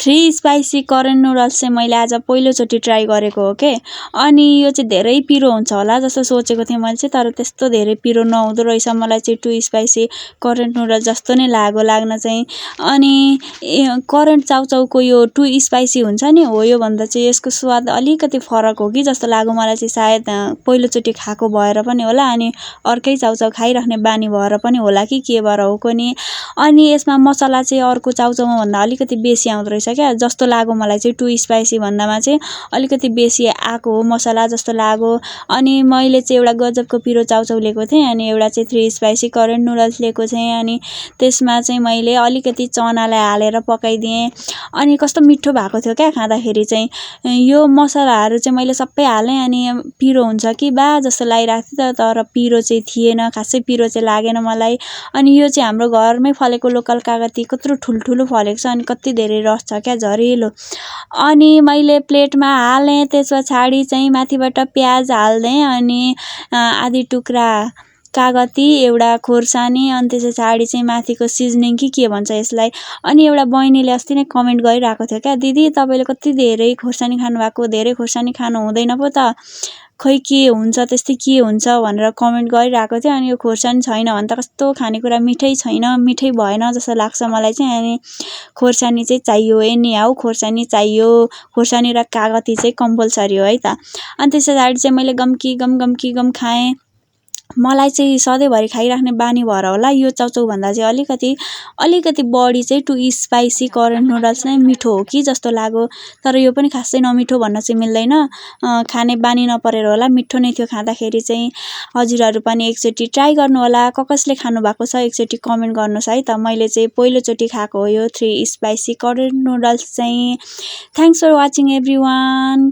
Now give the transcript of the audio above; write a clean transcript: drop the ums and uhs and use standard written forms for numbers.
3 spicy current noodles चाहिँ मैले आज पहिलोचोटि ट्राई गरेको हो के। अनि यो चाहिँ धेरै पिरो हुन्छ होला जस्तो सोचेको थिएँ मैले चाहिँ, तर त्यस्तो धेरै पिरो नहुँदो रहेछ। मलाई चाहिँ 2 स्पाइसी करेन्ट नुडल्स जस्तो नै लाग्न चाहिँ। अनि करेन्ट चाउचाउको यो 2 स्पाइसी हुन्छ नि, हो योभन्दा चाहिँ यसको स्वाद अलिकति फरक हो कि जस्तो लाग्यो मलाई चाहिँ। सायद पहिलोचोटि खाएको भएर पनि होला, अनि अर्कै चाउचाउ खाइराख्ने बानी भएर पनि होला कि के भएर हो कुनि। अनि यसमा मसला चाहिँ अर्को चाउचाउमा भन्दा अलिकति बेसी आउँदो रहेछ क्या जस्तो लाग्यो मलाई चाहिँ। 2 स्पाइसी भन्दामा चाहिँ अलिकति बेसी आएको हो मसला जस्तो लाग्यो। अनि मैले चाहिँ एउटा गजबको पिरो चाउचाउ लिएको थिएँ, अनि एउटा चाहिँ 3 स्पाइसी करेन्ट नुडल्स लिएको थिएँ। अनि त्यसमा चाहिँ मैले अलिकति चनालाई हालेर पकाइदिएँ। अनि कस्तो मिठो भएको थियो क्या खाँदाखेरि चाहिँ। यो मसलाहरू चाहिँ मैले सबै हालेँ, अनि पिरो हुन्छ कि बा जस्तो लागिरहेको थियो, तर पिरो चाहिँ थिएन, खासै पिरो चाहिँ लागेन मलाई। अनि यो चाहिँ हाम्रो घरमै फलेको लोकल कागती कत्रो ठुल्ठुलो फलेको छ, अनि कति धेरै रस छ क्या, झरिलो। अनि मैले प्लेटमा हालेँ, त्यस पछाडि चाहिँ माथिबाट प्याज हाल्देँ, अनि आधी टुक्रा कागती, एउटा खोर्सानी, अनि त्यस पछाडि चाहिँ माथिको सिजनिङ कि के भन्छ यसलाई। अनि एउटा बहिनीले अस्ति नै कमेन्ट गरिरहेको थियो क्या, दिदी तपाईँले कति धेरै खोर्सानी खानुभएको, धेरै खोर्सानी खानु हुँदैन पो त, खै के हुन्छ त्यस्तै के हुन्छ भनेर कमेन्ट गरिरहेको थियो। अनि यो खोर्सानी छैन भने त कस्तो खानेकुरा मिठै छैन, मिठै भएन जस्तो लाग्छ मलाई चाहिँ। अनि खोर्सानी चाहिँ चाहियो, एनी हाउ खोर्सानी चाहियो, खोर्सानी र कागती चाहिँ कम्पलसरी हो है त। अनि त्यस पछाडि चाहिँ मैले गम खाएँ। मलाई चाहिँ सधैँभरि खाइराख्ने बानी भएर होला, यो चाउचाउ भन्दा चाहिँ अलिकति बढी चाहिँ 2 स्पाइसी करेन्ट नुडल्स नै मिठो हो कि जस्तो लाग्यो। तर यो पनि खासै नमिठो भन्न चाहिँ मिल्दैन, खाने बानी नपरेर होला, मिठो नै थियो खाँदाखेरि चाहिँ। हजुरहरू पनि एकचोटि ट्राई गर्नु होला। कसले खानु भएको छ एकचोटि कमेन्ट गर्नुहोस् है त। मैले चाहिँ पहिलोचोटि खाएको हो यो 3 स्पाइसी करेन्ट नुडल्स चाहिँ। Thanks for watching everyone.